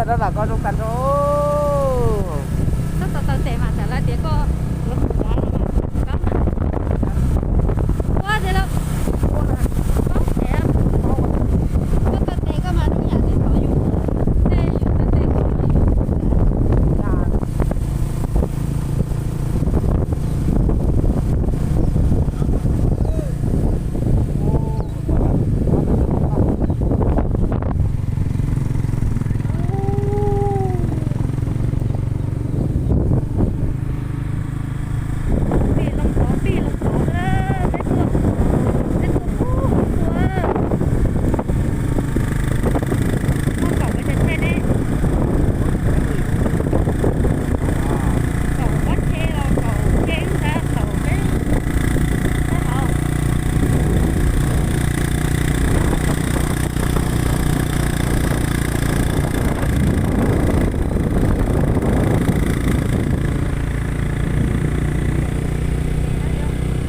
Lawv vam koj zoo tag nrho. Koj tau taw tes mas xav lawv tias koj yuav tus dav no mas koj mas. Ua tias lawv koj tes, koj taw tes koj mas zoo yam tej tod yus, tej yus taw tes koj mas yus.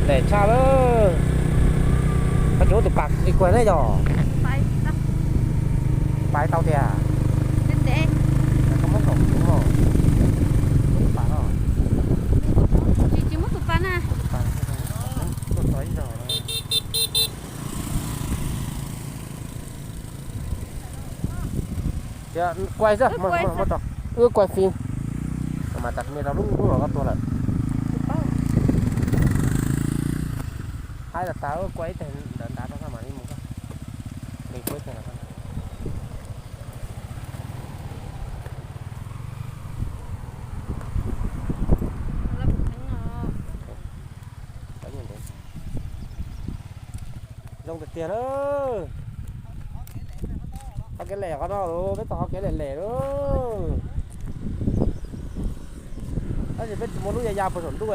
Lem tshaj lawm. Koj tsis muab tus pas ib kuag ne yog? Pais tau tiag. Koj muab kaum kuv no. Tus pas no. Tsis, tsis muab tus pas na. Tus pas tuaj txog ib zaug. Tias kuaib xwb, wb kuaib fib. Mas tas me rau lub lub los koj tua lawm. Haib tas tas wb kuaib ib teg ntawd nrad rau koj mam li mus koj. Kuaib ib teg los koj. Zoo tiag tiag na. Qhov kev lem qhov no los peb tau qhov kev lem lem lawm. Tab sis peb tsis muaj lub ya ya puag saum ntuj,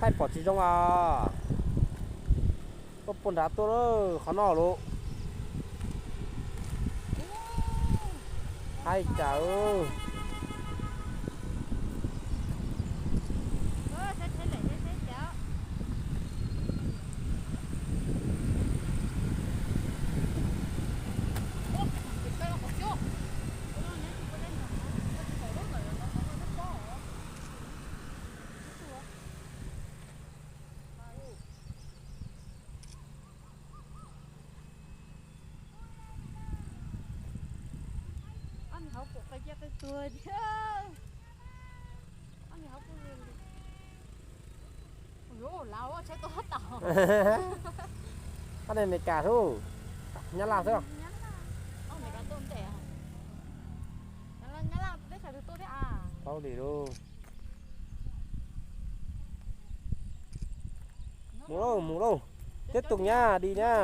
thaij pom tsis zoo os. Tuaj puag nrad tuaj lawm qhov no lauj. Haib cas. Ob niag hauv kuv qe cia qe tuag thiab. Ob niag hauv kuv yuav ua lav tsheb tuaj tau. Ob niag Amelikas xwb, Nyab Laj xwb. Nyab Laj, Amelikas tuaj ntej. Nyab Laj teb chaws twg tuaj thiab a? Paub li lauj. Mus lauj, mus lauj. Tiếp tục nha, đi nha.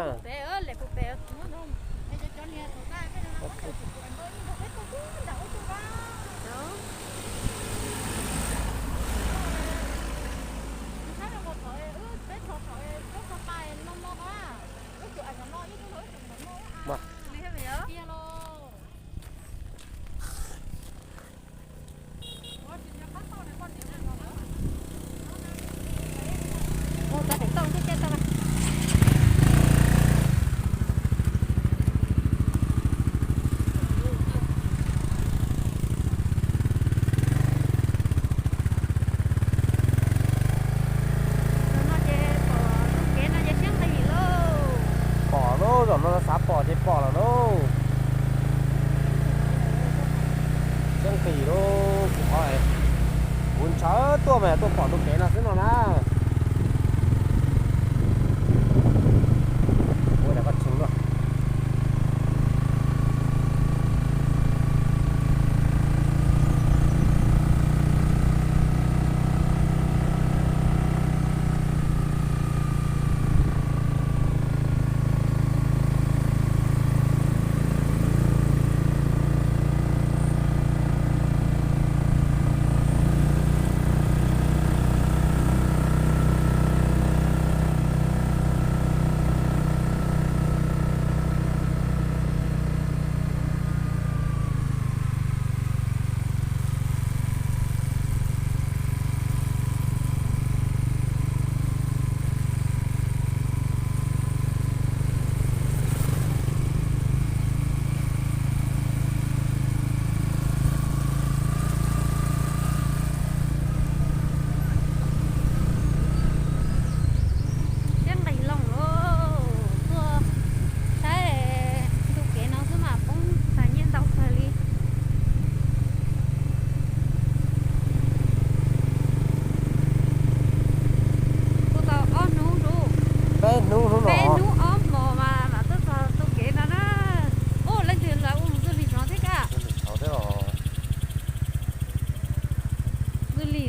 Mas. Pom lauj, zaum no xav pom ces pom lawm lauj. Siab nqis lauj, kuv qhov, kuv ntshaw tuaj mas tuaj pom tus kev no xwb no na. Ua cas koj tshee luaj.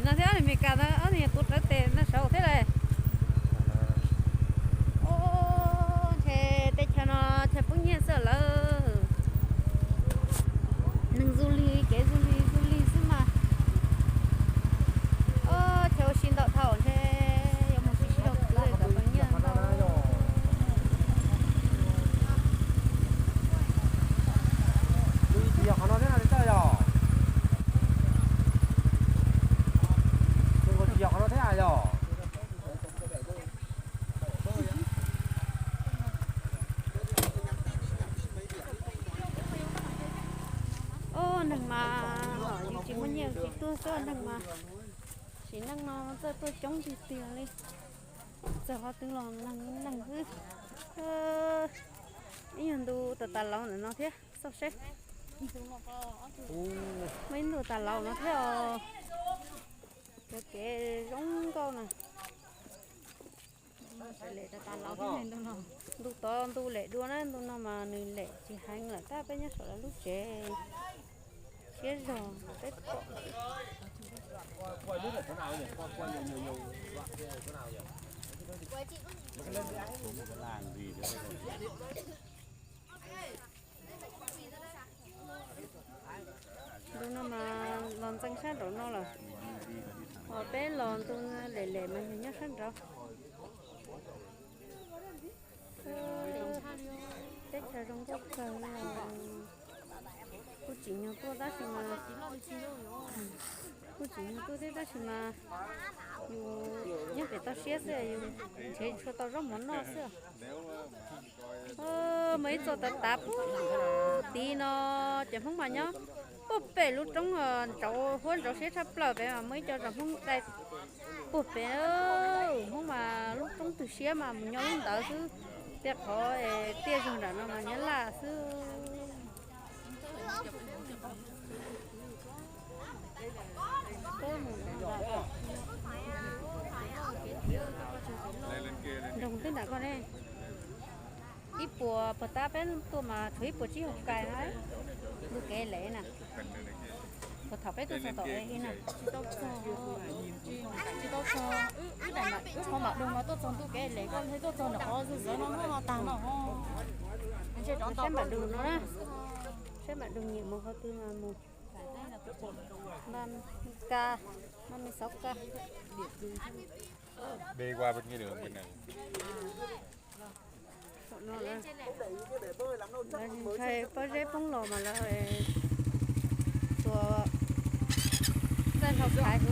No thiab, Amelikas ntawd ob niag tuav rawv tes no saud thiab lawm. Ntshe teb chaws no chaw poob nyiaj xwb lawm. Neeg du lig, kev du lig du lig xwb mas. Chaw ua si ntau dhau ntshe yuav mus sib sib haus kwv kom tau nyiaj ntau. Yog qhov no thiab no li txawj yog? Yog qhov no thiab yog? Ub, neeg mas yus tsis muaj nyiaj tsis tuag xwb, neeg mas sim neej no txawj tuaj coob tiag tiag li. Txawm qhov twg los neeg neeg xwb. Ib nyuag ntu tas tas laus ntawm no thiab, xauj seb. Muaj ib ntu tas laus no thiab os. Cov kev zoo nkauj na. Ntu tod ntu lem dua na, ntu no mas nws lem tsis heev lawm tab peb nyob saum lawv lub tsev siab zog peb pom. Ntu no mas los ntxeev sab nraum no lawm. Ho peb los ntu lem lem mas yog nyob sab nraud. Teb chaws zoo nkauj kawg li. Kuj tsim nyog tuaj tab sis mas, kuj tsim nyog tuaj thiab tab sis mas yus nyob pem toj siab xwb, yus nrhiav tsis tau zaub mov noj xwb. Muaj ib txoj tav tav puag tid no, cov Hmoob mas nyob puag pem lub roob ntsauv huab ntsauv siab tshaj plaws pem mas muaj ib co zos Hmoob dai puag pem. Hmoob mas lub roob twg siab mas mus nyob lub ntawd xwb. Tej qhov tiaj zog nram no mas nyob laj xwb. Nroog twb nram ko ne. Ib puas puag ta peb tuaj mas tshuav ib puas tsib caug kais na. Ntug kev lem na. Puas thaum peb tuaj txog tom li na? Tsis tau txog, wb daim, wb qhov mam dug mas tuaj txog ntug kev lem, koj thiaj tuaj txog nram qhov zog zov no muaj no tag no. Saib mam dug no na. Saib mam dug nyiam mus qhov twg mas mus. Npaj ka, npaj me xauv ka. Ntshai pob zeb poob los mas lawv tua txaij hlau khaiv.